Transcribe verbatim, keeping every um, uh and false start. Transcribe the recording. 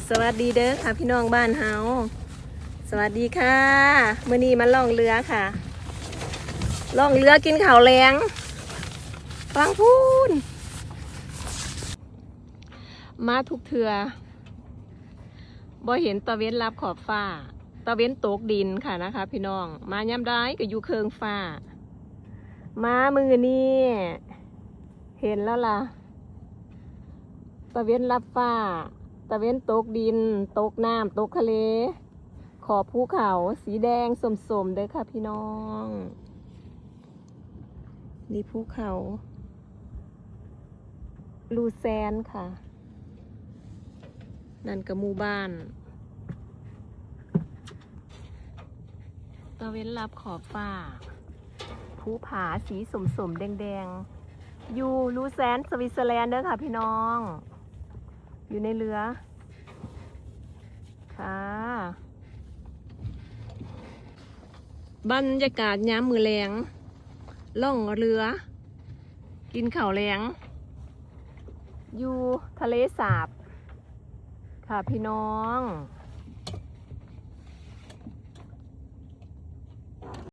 สวัสดีเด้อค่ะพี่น้องบ้านเฮา สวัสดีค่ะ มื้อนี้มาล่องเรือค่ะ ล่องเรือกินข้าวแลง ฟังพูน มาทุกเทื่อ บ่เห็นตะเว็นลับขอบฟ้า ตะเว็นตกดินค่ะนะคะพี่น้อง มายามใดก็อยู่เคิงฟ้า มามื้อนี้ เห็นแล้วล่ะ ตะเว็นลับฟ้า ตะเว็นตกดิน ตกน้ำ ตกทะเล ขอบภูเขาสีแดงส้มๆเด้อค่ะพี่น้อง นี่ภูเขา ลูแซนค่ะ นั่นก็หมู่บ้าน ตะเว็นลับขอบฟ้า ภูผาสีส้มๆแดงๆ อยู่ลูแซนสวิตเซอร์แลนด์เด้อค่ะพี่น้อง อยู่ในเรือ ค่ะ บรรยากาศยามมื้อแลง ล่องเรือ กินข้าวแลง อยู่ทะเลสาบ ค่ะพี่น้อง